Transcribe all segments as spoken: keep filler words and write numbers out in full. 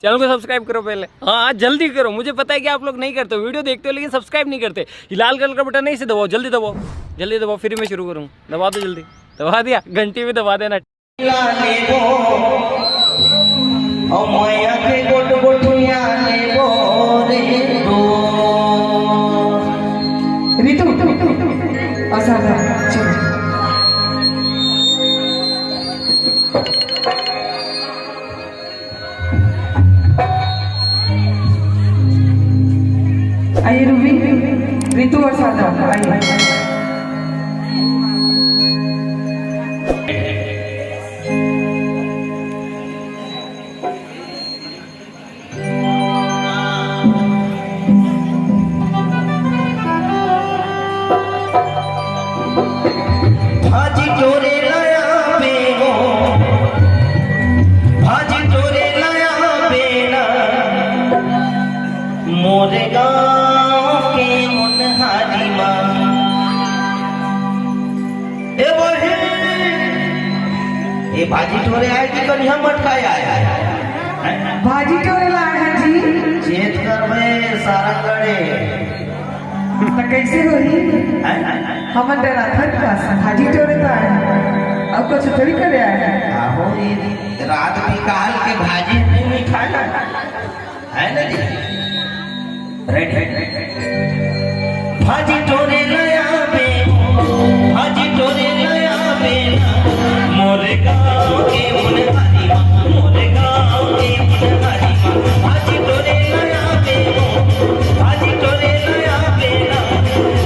Channel को subscribe करो पहले। हाँ, हाँ, जल्दी करो। मुझे पता है कि आप लोग नहीं करते हो, वीडियो देखते हो लेकिन सब्सक्राइब नहीं करते। ये लाल कलर का बटन है, इसे दबाओ, जल्दी दबाओ, जल्दी दबाओ, फिर मैं शुरू करूँ। दबा दो जल्दी, दबा दिया, घंटी भी दबा देना। ऋतु, असाधारण, चलो। आइए रूबी, ऋतु और सादा, आइए। भाजी टोरे लाया बे वो, भाजी टोरे लाया बे ना, मोरे गाँव के मुनहारी माँ। ए बहिन, ए भाजी टोरे आए कि कनिहा मटकाए आए? हैं? भाजी टोरे लाए हैं जी। चेत करबे सारंगड़े। त कैसे होही? हैं? हमन डराथन का भाजी टोरे तो आए हैं, अब कुछ थोड़ी करे आए हैं। आहो, ये रात बिकाल के भाजी नहीं मिठाना है ना जी? रेडी। भाजी टोरे लाया बे, भाजी टोरे लाया बे, मोरे गाँव के मुनहारी माँ, मोरे गाँव के मुनहारी माँ। भाजी टोरे लाया बे, भाजी टोरे लाया बे ना,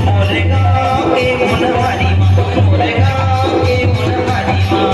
मोरे गाँव के मुनहारी माँ, मोरे गाँव के मुनहारी माँ।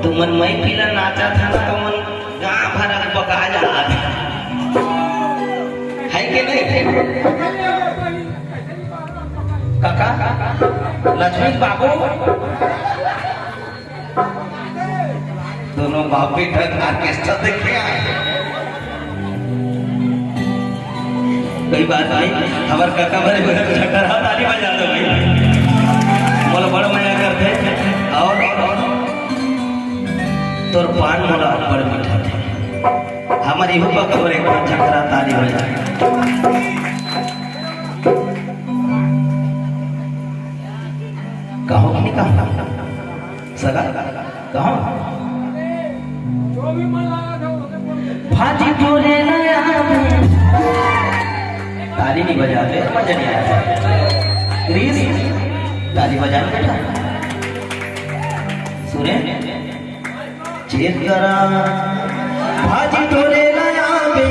तुमन महफिल नाचत हन, तुमन गांव भर के बका जात है कि नहीं? काका, लक्ष्मी बाबू, दोनों बाप बेटा ऑर्केस्ट्रा देखे आए। कोई बात नहीं, हमार काका बड़े बड़े झटरा ताली बजा दो भाई, मोला बड़ मया करते। और, और तोर पान मोला बड़ मीठा थे। हमार इहू काका बड़े झटरा ताली बजा। ताली बजाते मजा नहीं आता। क्रिस, ताली बजा बेटा। सुने? चेक करा। भाजी टोरे लाया बे,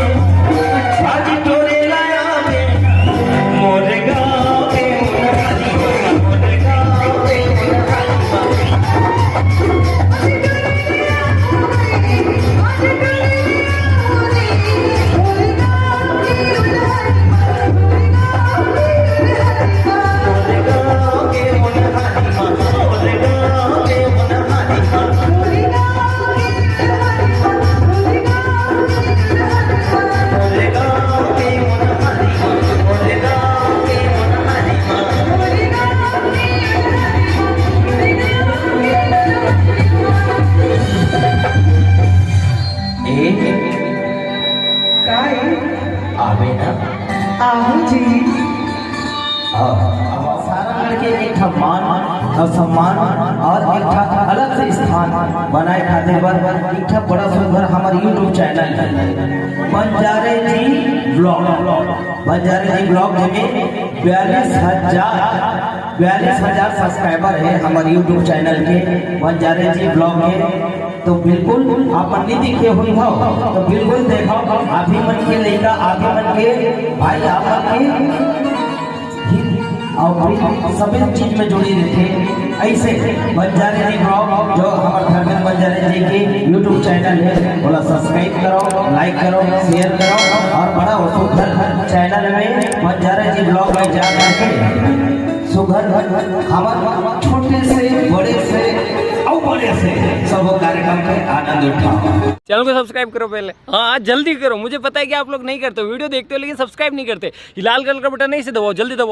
भाजी टोरे लाया बे, मोरे गाँव के मोनहारी, मोरे गाँव के मोनहारी। ए, काय? आवे ना? आहू जी। हाँ, अब सारा लड़के एक ठा मान और सम्मान और एक ठा अलग से स्थान बनाए खातिर बर एक ठा बड़ा सुंदर हमर YouTube चैनल है, बंजारे जी ब्लॉग। बंजारे जी ब्लॉग, जेमे बयालीस हजार, बयालीस हजार सब्सक्राइबर है हमर YouTube चैनल के, बंजारे जी ब्लॉग के। तो बिल्कुल आप मन नहीं देखे हुई हो, तो बिल्कुल देखो, आप ही मन के लइका, आप ही मन के भाई, आप मन के हित और प्रीत सभी चीज में जुड़ी रखे। ऐसे बंजारे जी ब्लॉग, जो हमर धर्मेंद्र बंजारे जी के YouTube चैनल है, ओला सब्सक्राइब करो, लाइक करो, शेयर करो और बड़ा सुघर चैनल में बंजारे जी ब्लॉग में जा करके सुघर हमर छोटे से, बड़े से और बड़े से सब कार्यक्रम के आनंद उठाओ। चैनल को सब्सक्राइब करो पहले। हाँ, जल्दी करो, मुझे पता है कि आप लोग नहीं करते हो, वीडियो देखते हो लेकिन सब्सक्राइब नहीं करते। ये लाल कलर का बटन है, इसे दबाओ, जल्दी दबाओ।